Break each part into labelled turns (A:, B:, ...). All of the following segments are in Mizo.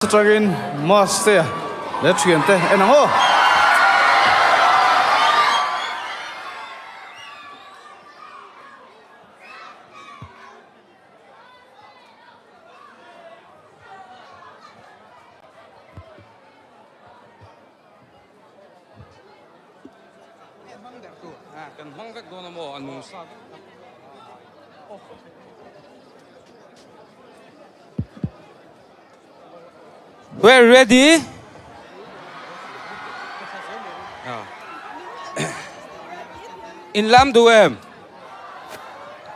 A: Atangin Mastea leh thiante en ang aw.
B: We're ready. In lam duh em?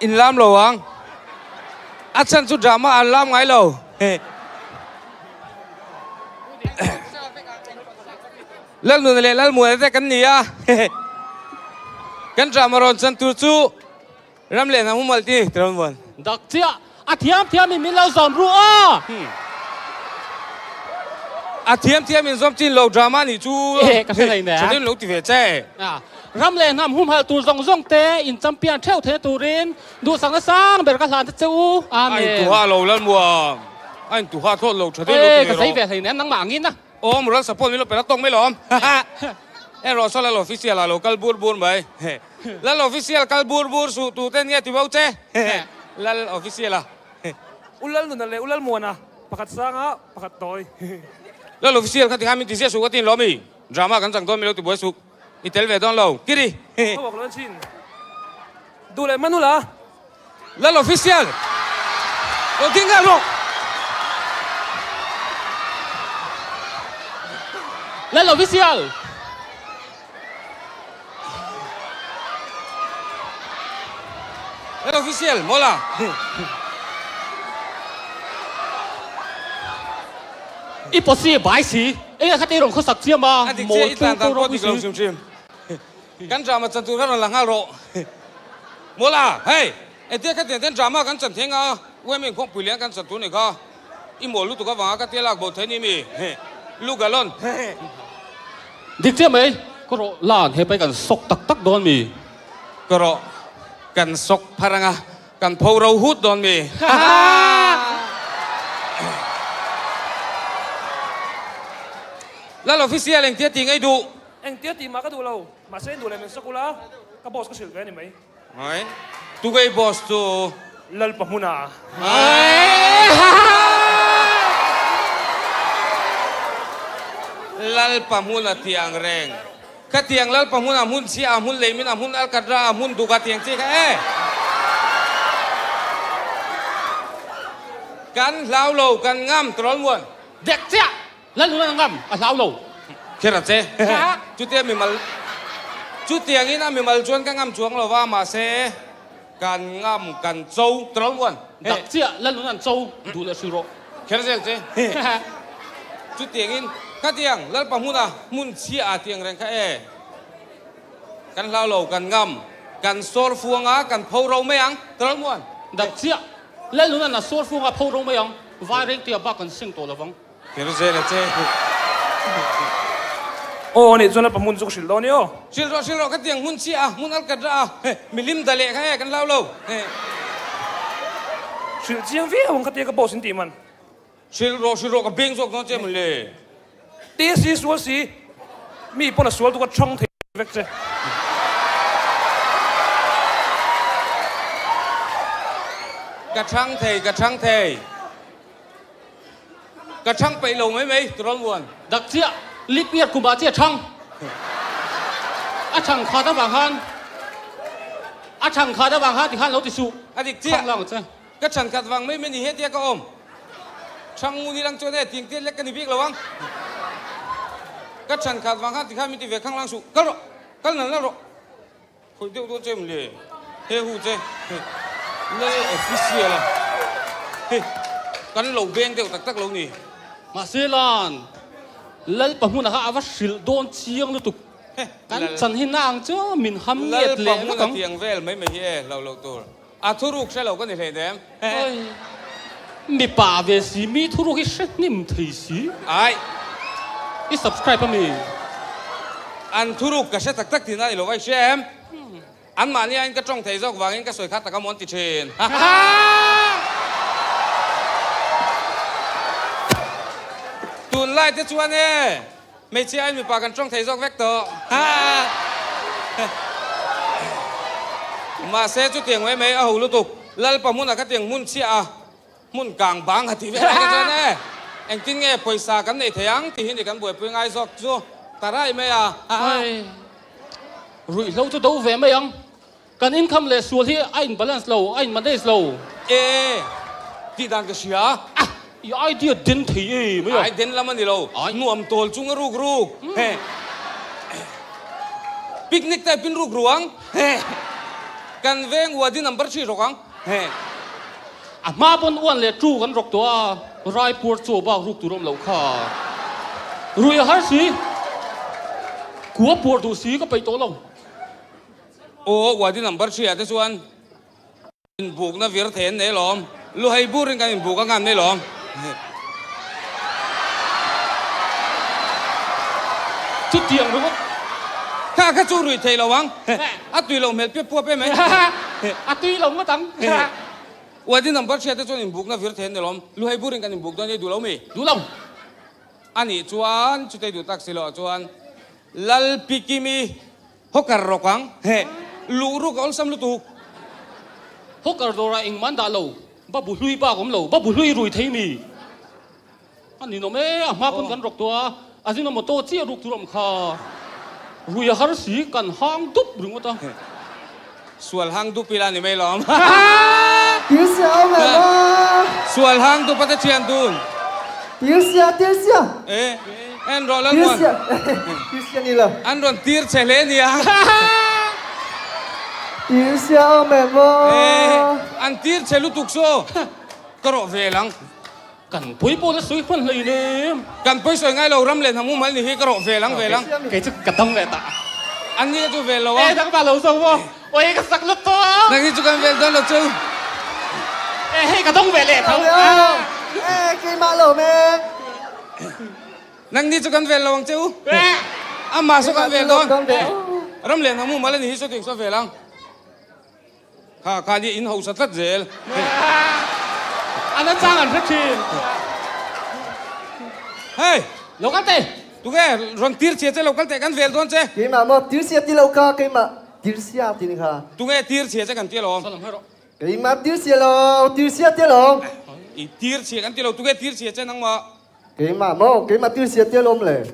B: In lam lo ang. A chhan chu drama an lam ngai lo. Lalnuna leh Lalmuana te kan ni a. Kan drama rawn chan tur chu Ram leh hnam humhalh ti ti rawn vuan.
C: Dak chiah a thiam thiam in min lo zawm ru aw.
B: A thiam thiam in zawm chin lo drama nih chu.
C: Eh ka hre hlei nen.
B: Chhan in lo ti ve che.
C: Ram leh hnam humhalh tur zawng zawng te in champion theuh theih turin duhsakna sang ber ka hlan ta che u. Amen.
B: A intuha lo Lalmuam. A intuha thlawt lo tha deuh lo ti ve rawh.
C: Eh ka zei ve hlei nen nangmah angin a.
B: Aw moral support min lo pe la tawk mai lawm. En rawh saw Lal official ah lo kal bur bur mai. Lal official kal bur bur suh tu ten nge ti bo che. Lal official a.
D: U Lal nuna leh U Lal Muana pakhat sanga pakhat tawi.
B: Lal official kha tikhan min ti ziah suh ka tin lawm i. Drama kan chang dawn mi lo ti buai suh. I tel ve dawn lo. Kiri.
D: Ka walk lo en chin. Duh leh Manula.
B: Lal official lo ding nghal rawh.
C: Lal official.
B: Lal official mawla.
C: I pawsi bai si enge kha te rawn khawsak chiam a
B: A dik chiah i tlan dan pawh dik lo hrim hrim. Kan drama chan tur kha rawn la nghal rawh. Mawla, hei, engtia khatiang ten drama kan chan theng a, UMA inkhawmpui lian kan chan tur ni kha. I mawl lutuk avanga ka tia lak bo thei ni mi? Lu galon.
C: Dik chiah mai, ka rawh lan he pai kan sawk tak tak dawn mi?
B: Ka rawh kan sawk phar anga kan pho ro hut dawn mi? Lal official engtia tih ngaih duh?
D: Engtia tih mah ka duh lo, mahse in duh leh min sawk ula, ka boss ka hrilh ve a ni mai.
B: Hai, tugei boss chu?
D: Lalpa hmuna.
B: Lalpa hmuna tiang reng. Khatiang Lalpa hmuna hmun chhia a hmun leimin a hmun alkatra a hmun duka tiang chi kha e. Kan hlau lo, kan ngam tawlh muan.
C: Dek chiah! Lalhun a ngam, a hlau lo.
B: Kher a che. Chutia mimal, chutiangin a mimal chuan ka ngam chuang lo va, mahse kan ngam, kan cho tawlh muan.
C: Dak chiah Lalhun an cho duh leh hril rawh.
B: Kher zel che. Chutiangin khatiang Lalpa hmuna hmun chhia ah tiang reng kha e. Kan hlau lo, kan ngam, kan sawr fuang a, kan pho ro mai ang tawlh muan.
C: Dak chiah Lalhun an a sawr fuang a, pho ro mai ang, vai reng tia bak kan seng tawh lo vang.
B: Kher zel a che.
D: Aw anih chuan Lalpa hmun chu ka hrilh dawn i aw.
B: Hrilh rawh hrilh rawh ka tiang hmun chiah a hmun al kat rah a milim da leh kha e kan hlau lo.
D: Hrilh chiang viau ang ka tia ka boss in tih man.
B: Hrilh rawh hrilh rawh ka beng zawk dawn che mawle.
D: Ti si sual si mi pawn a sual tu ka chhang thei vek che.
B: Ka chhang thei ka chhang thei. Ka chhang peih lo mai mai, Turawn Muan.
C: Dak chiah, lip year kumah chiah chhang. A chhang khat avang khan, a chhang khat avang khan tikhan lo ti suh.
B: A dik chiah.
C: Chhang lang che.
B: Ka chhan khat vang mai mai ni hetia ka awm. Chhang ngu ni lang chuan e tiang tiat lek ka ni bik lo ang. Ka chhan khat vang khan tikhan min ti ve khang lang suh. Kal rawh, kal nal nal rawh. Khawih deuh dawn che em le? He hu che Lal official a hei kan lo beng deuh tak tak lo ni.
C: Mahse lan Lalpa hmunah kha a va hrilh dawn chiang lutuk. Kan chan hi na ang chu min ham nget leh vek ang.
B: Lalpa hmuna tiang vel mai mai hi e hlauh loh tur. A thuruk hre lo ka ni hleinem.
C: Oi mipa ve si mi thuruk hi hre hnim thei si.
B: Ai.
C: I subscribe a mi?
B: An thuruk ka hre tak tak tihna ni lo vai hria em? An mahni aiin ka tawng thei zawk vangin ka sawi kha tak a mawn ti thin. Tunlai te chuan e, hmeichhia aiin mipa kan tawng thei zawk vek tawh. Mahse chutiang mai mai a ho lutuk. Lalpa hmunah khatiang hmun chhiah a, hmun kang bang a ti ve lai kha chuan e, engtin nge pawisa kan neih thei ang tih hi ni kan buaipui ngai zawk chu ta raih mai a.
C: Ai, ruihhlo chu do ve mai ang. Kan income leh sual hi a in balance lo, a in manage lo.
B: E, tih dan ka hria.
C: Ah, i idea den thei e mai a.
B: Ai, den lam a ni lo. Nuam tawl chung a ruk ruk. He. Picnic type in ruk ruang. He. Kan veng uadi number ṭhi rawk ang. He.
C: A hma pawn uan leh ṭu kan rawk tawh a, Raipur chaw bak ruk tur awm loh kha. Rui a har si. Kua puar duh si ka peih tawh lo.
B: Aw, wadi number hria te chuan inbukna vir thei an nei lawm. Luhai burin kan inbuk a ngan mai lawm.
C: Chutiang ringawt.
B: Kha kha chu rui thei lo ang. A tui lo hmel piap puap em mai.
C: A tui lo ngawt ang.
B: Wadi number hria te chuan inbukna vir thei an nei lawm. Luhai burin kan inbuk dawn ei duh lo mi?
C: Duh lo.
B: A nih chuan chutei duh tak si loh chuan Lalpikimi Hawker rawk ang, heh, luh ruk a awlsam lutuk.
C: Hawker dawrah engmah an dah lo, babu hlui bak awm lo, babu hlui rui thei mi a ninawm e, a hma pawn kan rawk tawh a, a zin a motor chiah ruk tur a awm kha, rui a har si, kan hang dup ringawt a.
B: Sual hang dup ila ni mai lawm.
E: Tirsia awm em a?
B: Sual hang dup a te thian dun.
E: Tirsia, tirsia.
B: E, en rawh Lalmuan.
E: Tirsia, tirsia ni lo.
B: An rawn tir che hle nia.
E: Tirsia awm em a?
B: E, an tir che lutuk saw. Ka rawh vel ang.
C: Kan pawi pawh la sawi hman hlei nem.
B: Kan pawi sawi ngai lo ram leh hnam umal ni hi ka rawh vel ang vel ang.
C: Kei chu ka dang leh ta.
B: An ni chu vel lo a.
C: E dang ta lo zo maw. Oi ka sak lut tawh a.
B: Nang hi chu kan vel dawn lo chu.
C: E hei ka dawng ve leh tho.
E: E keimah lo me.
B: Nang ni chu kan vel lo ang che u. Amah saw kan vel dawn. Ram leh hnam umal ani hi saw tiang saw vel ang. Kha kha nia in hausa tlat zel.
C: A nachang an hre thin.
B: Hei!
C: Lo kal teh!
B: Tunge rawn tir chhia che lo kal teh kan vel dawn che.
E: Keimah maw tir chhia ti lo kha keimah tir chhia ti ni kha.
B: Tunge tir chhia che kan ti alawm.
C: Salam hai rawh.
E: Keimah tir chhia lo tir chhia ti alawm.
B: I tir chhia kan ti lo tunge tir chhia che nangmah.
E: Keimah maw keimah tir chhia ti alawm le.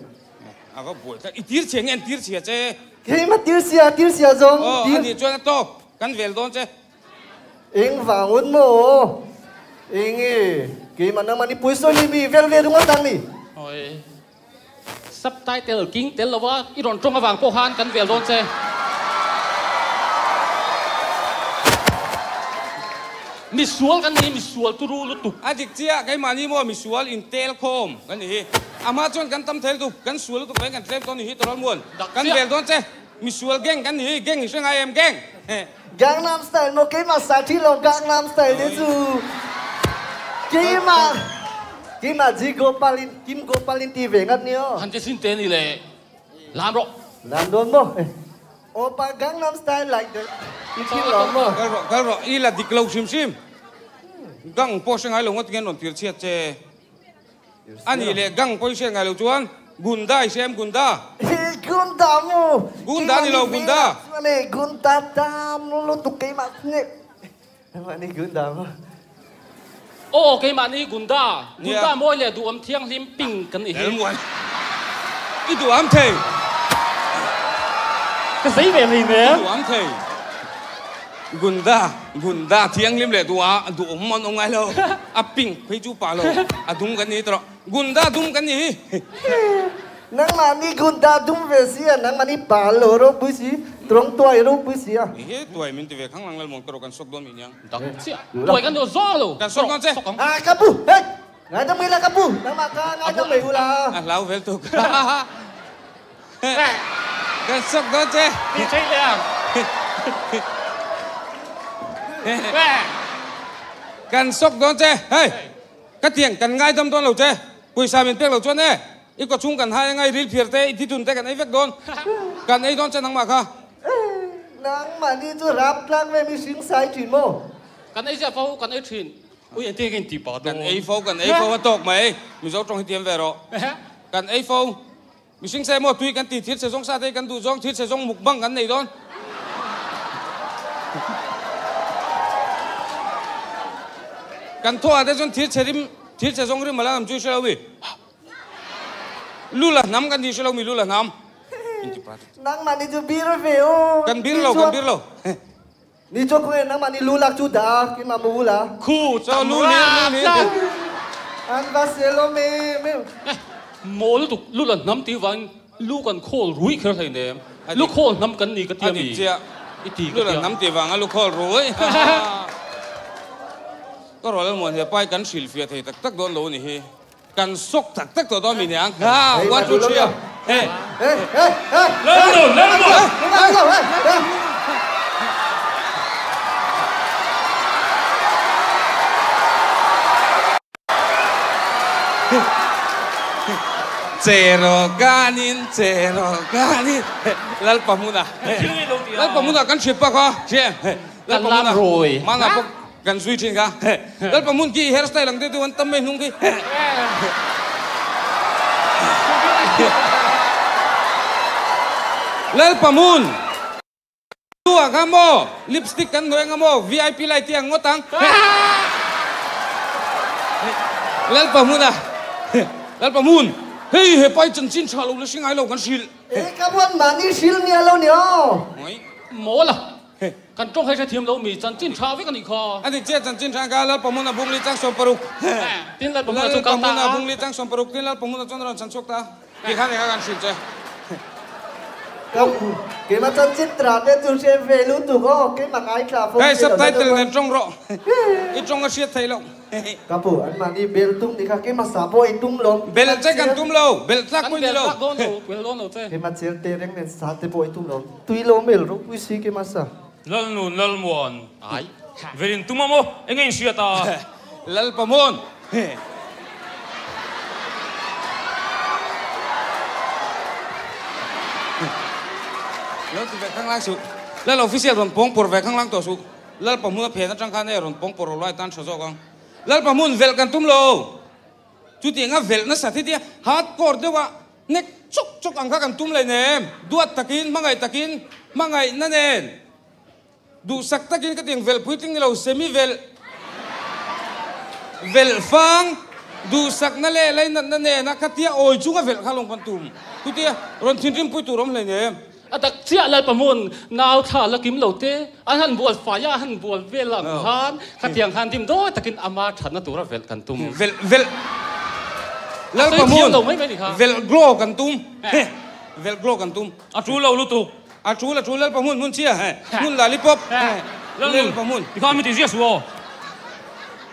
B: A va buai tlat i tir chhia nge an tir chhia che.
E: Keimah tir chhia tir chhia zawng.
B: Aw a nih chuan a tawk. Kan vel dawn che.
E: Eng vang un maw? Eng e, keimah nangmah ni puisawi ni mi vel ve ringawt ang ni.
C: Awi. Subtitle king tel lova i rawn tawng avang pawh khan kan vel dawn che. Misual kan ni, misual turu lutuk.
B: A dik chiah, keimahni maw misual intel khawm kan ni hi. A hma chuan kan tam thei lutuk, kan sual lutuk vangin kan tlem dawn ni hi Tawlal Muan. Kan vel dawn che. Misual gang kan ni hi, gang i hre ngai em gang?
E: Gangnam style maw keimah sa thi lo Gangnam style te chu keimah keimah Ji Gopal in Kim Gopal in ti ve ngat ni aw.
C: Han che sin te ni le lam rawh.
E: Lam dawn maw? Opa Gangnam style like that i thi lo maw?
B: Kal rawh kal rawh i la dik lo hrim hrim. Gang pawh hre ngai lo ngawt nge an rawn tir chhiat che. A nih leh gang pawh i hriat ngai lo chuan Gunda i hria em Gunda?
E: Hi Gunda mu!
B: Gunda ni lo Gunda!
E: Chuan e Gunda tam lutuk keimah nge mahni Gunda mu.
C: Aw keimahni Gunda, Gunda mawi leh duhawm thianghlim ping kan ni hi.
B: Elmuan i duham thei.
C: Ka zei ve hlei nen.
B: I duham thei. Gunda, Gunda thianghlim leh duh a, duhawm an awm ngai lo. A pink phei chu pah lo, a dum kan ni tawh. Gunda dum kan ni hi.
E: Nangmahni Gunda dum ve si a, nangmahni pa lo ropui si, tawng tuai ropui si a.
B: He tuai min ti ve khang lang lalmawn ka rawh kan sawk dawn mi niang.
C: Dang chiah, tuai kan duh zawng lo.
B: Kan sawk dawn che.
E: A ka pu, hei, ngaidam mai la ka pu, nangmah ka ngaidam mai u la.
B: A hlau vel tuk. Kan sawk dawn che.
C: Ti theih leh ang.
B: Kan sawk dawn che. Hei, ka tiang kan ngaidam dawn lo che. Pawisa min pek lo chuan e, i kawchhung kan hai anga i ril phiar te, i thithun te kan ei vek dawn. Kan ei dawn che nangmah kha.
E: Nangmahni chu rap tlang ve mi hring sai thin maw?
C: Kan ei ziah fo, kan ei thin. Ui engtin nge ka intih pah dawn?
B: Kan ei fo, kan ei fo a tawk mai. Mizo tawng hi tiam ve rawh. Kan ei fo. Mihring sa emaw tui kan ti thil chhe zawng sa te hi kan duh zawng thil chhe zawng mukbang kan nei dawn. Kan thaw ah te chuan thil chhe rim thil chhe zawng rim a la nam chu i hre lo mi. Lu la hnam kan ti hre lo mi lu la hnam.
E: Nangmah ni chu bir ve aw.
B: Kan bir lo kan bir lo.
E: Ni chu khawnge nangmah ni lu lak chu dah a keimah maw ula.
C: Khu
B: Chaw lu lir lu lir
C: tam
E: An va sel awm em em.
C: Maw lutuk lu la hnam tih vangin lu kan khawl rui kher hlei nem. Lu khawl hnam kan ni ka ti a mi. I ti ka
B: Lu la
C: tia.
B: hnam tih vanga lu khawl rui. Ka rual almuan he pai kan hrilhfiah thei tak tak dawn lo a ni hi. Kan sawk tak tak tawh dawn mi niang. Ha, one two three a. Hey.
E: Hey, hey, hey.
D: Lalnu, Lalnu.
B: Cheraw kanin, cheraw kanin. Lalpa hmuna. Lalpa hmuna kan hrilh pak a.
C: Kan lam rawi.
B: Mana pawh kan zui thin kha. Lalpa hmun khi hair style ang deuh deuh an tam mai hnung khi. Lalpa hmun tu ah kha maw lipstick kan hnawih anga maw vip light hi ang ngawt ang. Lalpa hmun a Lalpa hmun hei hepa hi chanchin tha lo la hre ngai lo kan hrilh.
E: E ka buat mahni hrilh nia lo ni aw.
C: Mawl a. Kan tawng hei hrethiam lo mi chanchin tha vek a nih kha.
B: A dik chiah chanchin tha ka Lalpahmuna bungli chang 60.
C: Tin Lalpahmuna chu kal ta a.
B: Lalpahmuna bungli chang 60 tin Lalpahmuna chuan rawn chan chhuak ta a. Ti khan engah kan hrilh che.
E: Ka keimah chanchin tha te chu hre ve lutuk aw keimah ngaithla fo
B: Hei subtitle nen tawng rawh. I tawng a hriat theih loh.
E: Ka pu, anmahni bel tum ni kha keimah sa pawh i tum lo.
B: Bel che kan tum lo, bel tlak pawh i ni lo.
C: Kan bel tlak dawn lo, bel dawn lo che.
E: Keimah chel te reng nen sa te pawh i tum lo. Tui lo mel ropui si keimah sa.
D: Lalnun Lalmuan.
C: Ai.
D: Velin tum a maw? Enge in hriat a?
B: Lalpamuan. Lo ti ve khanglang suh. Lal official rawn pawng pawr ve khanglang tawh suh. Lalpa hmun a phen atang khan e rawn pawng pawr lai tan tha zawk ang. Lalpa hmun velh kan tum lo. Chutiang a velh nasa thi tia hardcore deuh a nek chawk chawk ang kha kan tum leh nem. Duat takin, hmangaih takin, hmangaihna nen duhsak takin ka tiang velh puitling ni lo semi velh velh fang duhsakna leh lainatna nen a khatia awi chunga velh kha lawng kan tum. Chutia rawn thinrim pui tur awm hlei nem.
C: A dak chiah Lalpa hmun nau thla la kim lo te, an han bual fai a, a han bual vel ang khan khatiang khan dim dawi takin ama thatna tura velh kan tum.
B: Velh velh Lalpa hmun velh glow kan tum. Velh glow kan tum.
D: A tul lo lutuk.
B: A tul a tul Lalpa hmun hmun chhia hmun lollipop Lalpa hmun.
D: Tikhan mi ti ziah suh aw.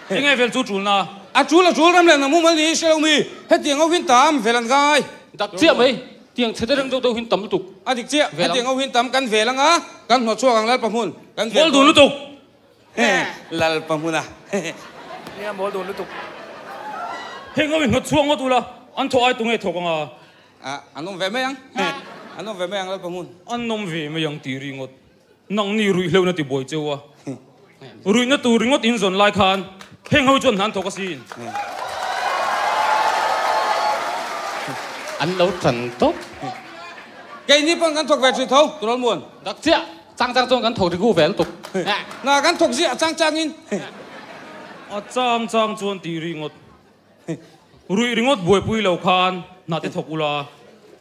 D: Enge velh chu tulna?
B: A tul a tul ram leh hnam mumal ni hre lo mi hetiang ho hin tam velh an ngai.
C: Dak chiah mai. Tiang chhe te reng deuh deuh hin tam lutuk.
B: A dik chiah, hetiang ho hin tam kan vel anga, kan hnawt chhuak ang Lalpa hmun, kan vel
D: Mawl dun lutuk.
B: Lalpa hmun a.
D: Nia mawl dun lutuk. Heng ho hi hnawt chhuak ngawt ula, an thawh ai tunge thawk anga?
B: A, an awm ve mai ang. An awm ve mai ang Lalpa hmun.
D: An awm ve mai ang tih ringawt. Nangni ruihhleuhna ti buai cheu a, ruihna tur ringawt in zawn lai khan heng ho chuan hnan thawk asin.
C: An lo tan tawp.
B: Keini pawn kan thawk ve thin tho, Turawl Muan.
C: Dak chiah, chang chang chuan kan thawk rigu ve lutuk.
B: Na kan thawk ziah chang chang in.
D: A chang chang chuan tih ringawt. Ruih ringawt buaipui lo khan hna te thawk ula,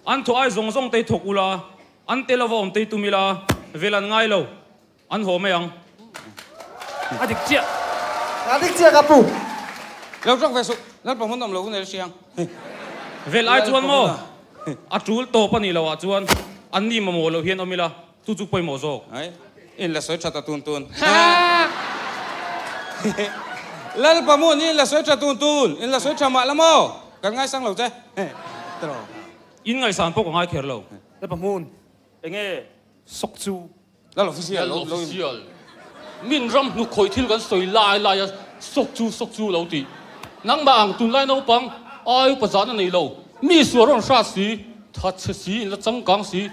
D: an thawh ai zawng zawng te thawk ula, An tel ava awm tei tum ila, vel an ngai lo, an haw mai ang.
F: A dik chiah.
E: A dik chiah ka pu.
B: Lo tawk ve suh, Lalpa hmun awm lo hun el hriang.
D: Vel ai chuan maw? A tul tawp a nih loh ah chuan an ni mamawh loh hian awm ila, chu chu pawimawh zawk.
B: Ai, in la sawi tha ta tun tun. Lalpa hmun in la sawi tha tun tun, in la sawi tha mah la maw? Kan ngaisang lo che.
D: In ngaihsan pawh ka ngai kher lo.
F: Lalpa hmun.
D: Enge
F: sawk chu?
B: Lal official
C: lo Lal official. Min ram hnuk khawih thil kan sawi lai lai a sawk chu sawk chu lo tih. Nangmah ang tunlai naupang ai upa zahna nei lo. Mi sual rawn hrat si, that chhe si, in la changkang si.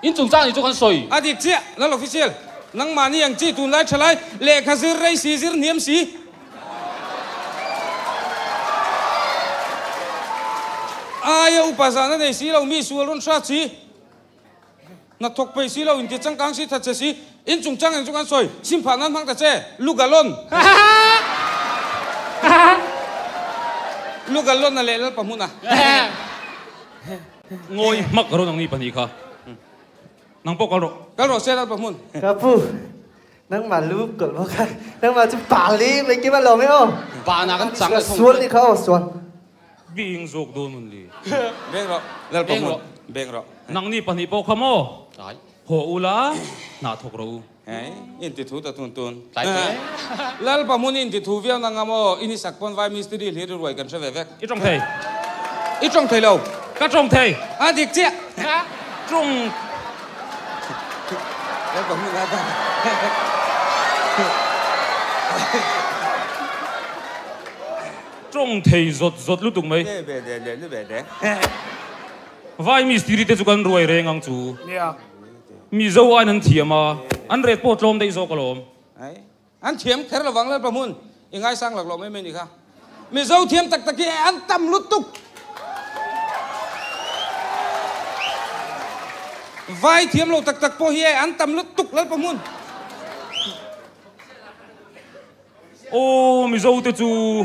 C: In chungchang nih chu kan sawi.
B: A dik chiah, Lal official. Nangmahni ang chi tunlai tha lai lehkha zir rei si zir hniam si. Aia upa zahna nei si lo, mi sual rawn hrat si, hna thawk peih si lo, inti changkang si, thatchhe si, in chungchang eng chu kan sawi, sim phah nan hmang ta che, lu galon. Lu galon a leh Lalpa hmun a.
D: Ngawi hmak rawn ang ni pahnih kha. Nang pawh kal rawh.
B: Kal rawh se Lalpa hmun.
E: Ka pu, nangmah lu kawlh bawk a, nangmah chu pa li mai kim a lawm e aw.
C: Pa na kan chang a
E: Sual ni kha aw sual.
D: Bing zawk dawn mun li.
B: Beng rawh, Lalpa hmun, beng rawh.
D: Nangni pahnih pawh kha maw? Haw ula, hnah thawk rawh u.
B: Hei, in ti thu ta tun tun. Lalpa hmun in ti thu viau na ngam aw, in i sak pawn vai mistiri hlir i ruai kan hre ve vek.
D: I tawng thei.
B: I tawng thei lo.
D: Ka tawng thei.
B: A dik chiah.
D: Tawng.
B: Lalpa hmun a ta.
D: Tawng thei zawt zawt lutuk mai. Vai mistiri te chu kan ruai reng ang chu.
F: Nia.
D: Mizo aiin an thiam a, an ret pawh tlawm daih zawk alawm.
B: Ai, an thiam kher lovang Lalpa hmun i ngaisang lak lo mai mai ni kha. Mizo thiam tak tak hi an tam lutuk. Vai thiam lo tak tak pawh hi an tam lutuk Lalpa hmun.
D: Aw Mizo te chu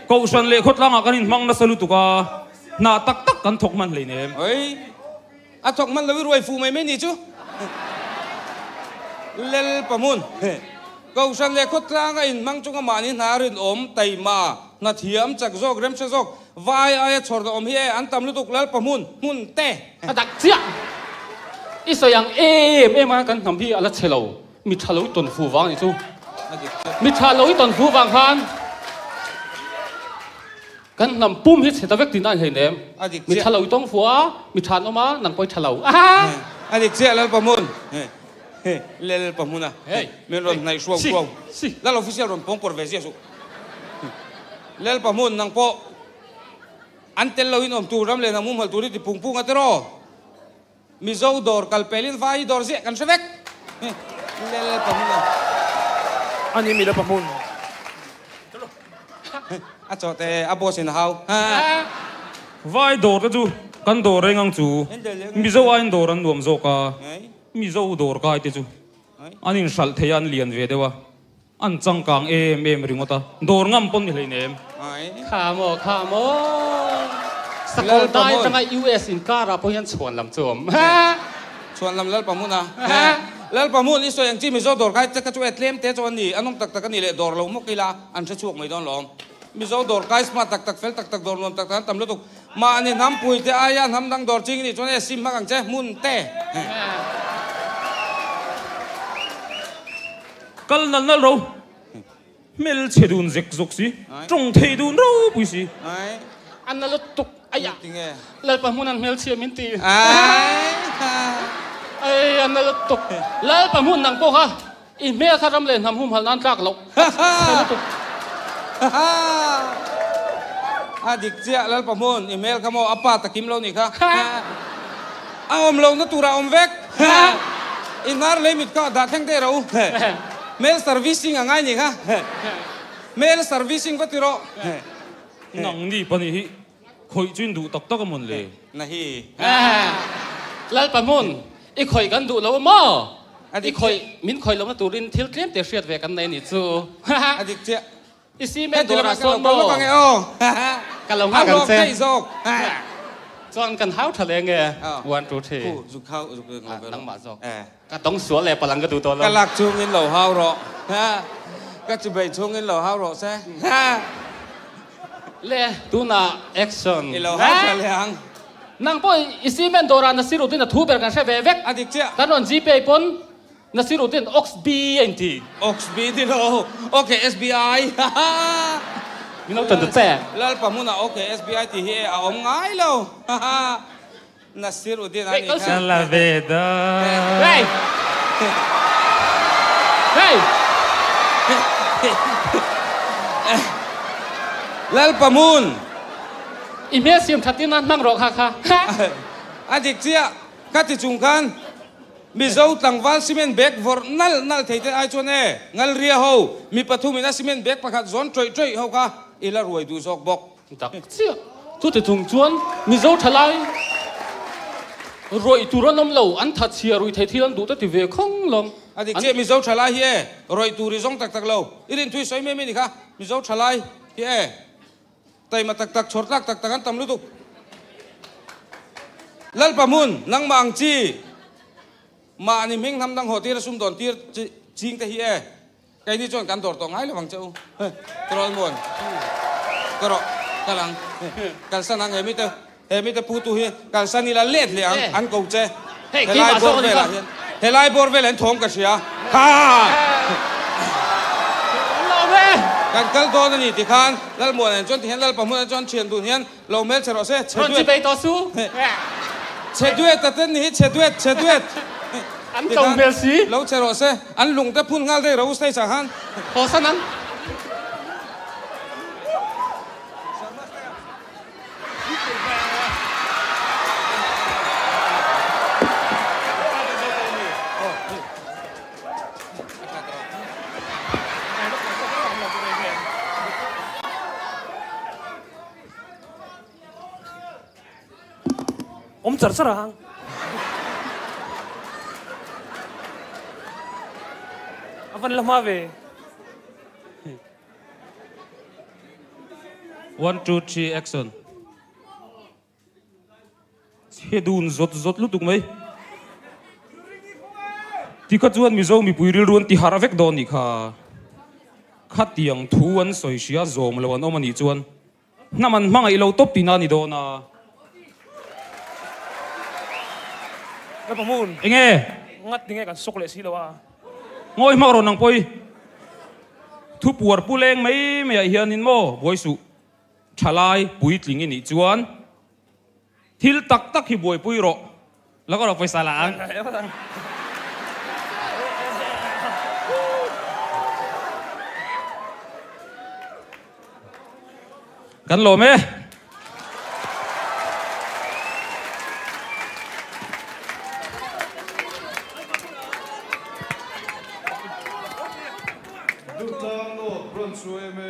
D: Kohhran leh khawtlangah kan inhmang nasa lutuk a, hna tak tak kan thawk hman hleinem.
B: Oi, a thawk hman lo i ruai fuh mai mai ni chu. Lel Pamun, Kohhran leh khawtlanga inhmang chunga mahni hna rinawm, taima, hna thiam, chak zawk, remhre zawk, vai aia chhawrna awm hi e, an tam lutuk Lal Pamun, hmun te.
C: A dak chiah. I sawi ang em em a kan hnam hi a la chhe lo. Mi tha lo i tawn fu vang anih chu. Mi tha lo i tawn fu vang khan kan hnam pum hi chhe ta vek tihna a ni hleinem. Mi tha lo i tawng fu a, mi tha an awm a, nang pawh i tha lo.
B: A dik chiah Lalpahmun. Lalpahmuna min rawn hnaih hruau hruau. Lal official rawn pawng pawr ve ziah suh. Lalpahmun nang pawh an tel loin awm tur ram leh hnam humhalh tur i ti phung phung a tiraw? Mizo dawr kal pelin vai hi dawr ziah kan hre vek. Lel pahmun a.
F: Ani mi la pahmun.
B: A chaw te a boss in a hau.
D: Vai dawr te chu kan dawr reng ang chu. Mizo aiin dawr an nuam zawk a. Mizo dawr kai te chu an inhralh thei a an lian ve deuh a. An changkang em em ringawt a, dawr ngam pawn ni hleinem.
C: Kha maw, kha maw. Sakawr dai atanga US inkar ah pawh hian chhuan lam chu a awm.
B: Chhuan lam Lalpa hmun a. Lalpa hmun i sawi ang chi Mizo dawr kai te kha chu e tlem te chu an ni, an awm tak tak a ni leh dawr lo mawk ila an hre chhuak mai dawn lawm. Mizo dawr kai smart tak tak fel tak tak dawr nuam tak tak an tam lutuk. Mahni hnampui te aia hnam dang dawr ching i nih chuan e sim hmak ang che hmun te.
D: Kal nal nal ro, hmel chhe dun zek zawk si, tawng thei dun ropui si.
C: A na lutuk aia, Lalpa hmun an hmel chhia min ti. Ai a na lutuk, Lalpa hmun nang pawh kha i hmel kha ram leh hnam humhalh nan tlak loh, a chhe lutuk.
B: A dik chiah Lalpa hmun i hmel kha maw a pa takim lo nih kha. A awm lohna turah awm vek. I hnar lei mit kha dah thleng teh ro. Hmel servicing a ngai nih kha. Hmel servicing va ti rawh.
D: Nang ni pahnih hi khawih chu in duh tak tak a mawn le?
B: Na hi.
C: Lalpa hmun, i khawih kan duh lo a maw? I khawih, min khawih lohna turin thil tlem te hriat ve kan nei ni chu.
B: A dik chiah.
C: I cement dawrah sawn maw? Ka lo nghak ang che. Chuan kan hau tha leh nge? One two three. Nangmah zawk. Ka tawng sual leh palang ka duh tawh lo.
B: Ka lak chungin lo hau rawh. Ka chibei chungin lo hau rawh se.
C: Le tunah action.
B: I lo hau tha leh ang.
C: Nang pawh i cement dawrah Nasiruddin a thu ber kan hre ve vek.
B: A dik chiah.
C: Kan rawn Gpay pawn Nasiruddin Ox B a inti.
B: Ox B ni lo, Ok SBI.
C: Min lo tan ta che.
B: Lalpa hmunah Ok SBI tih hi e a awm ngai lo. Nasiruddin a ni kha.
D: Ka la ve da.
C: Hey! Hey!
B: Lalpa hmun.
C: I hmel siam that in a hmang rawh kha kha.
B: A dik chiah, ka ti chung khan. Mizo tlangval cement bag vawrh nalh nalh thei te ai chuan e, Ngalria ho, mi pathum in a cement bag pakhat zawn tawih tawih ho kha i la ruai duh zawk bawk.
C: Dak chiah. Chuti chung chuan Mizo thalai rawih tur an awm lo, an thatchhia ruih thei thil an duh te ti ve khawng lawng.
B: A dik chiah, Mizo thalai hi e rawih tur i zawng tak tak lo. I rin thui sawi mai mai ni kha, Mizo thalai hi e taima tak tak, chhawr tlak tak tak an tam lutuk. Lalpa hmun, nangmah ang chi, mahni hming hnam dang haw tir a sumdawn tir ching te hi e. Keini chuan kan dawr tawh ngai lovang che u. Troll muan. Ka rawh. Kal ang. Kalsan ang he mite he mite pu tu hi kalsan ila let leh ang an ko che. Helai bawr velah hian helai bawr velah hian thawm ka hria. Ha! Kan kal dawn a ni ti khan Lalmuana chuan ti hian Lalpa hmunah chuan thian dun hian lo hmel che rawh se. Chhe duet. Chhe duet a ten ni hi chhe duet chhe duet.
C: An to hmel si.
B: Lo che rawh se. An lung te phun nghal daih ro stage ah khan.
C: Haw san ang.
F: Awm char char ang. A van la hma ve.
D: One two three action. Chhe dun zawt zawt lutuk mai. Tikha chuan Mizo mipui rilru an ti harh vek dawn nih kha. Khatiang thu an sawi hria zawm lo an awm anih chuan Hnam an hmangaih lo tawp tihna a ni dawn a.
F: Ka pa hmun.
D: Enge?
F: Ngat tinge kan sawk leh si lo a.
D: Ngawi hmak rawn ang pawi. Thu puar pu leng mai mai ah hianin maw buai suh. Thalai puitling i nih chuan thil tak tak hi buaipui rawh. Lo ka rawh pawisa la ang. Kan lawm e.
A: Duhtlang North Branch yma.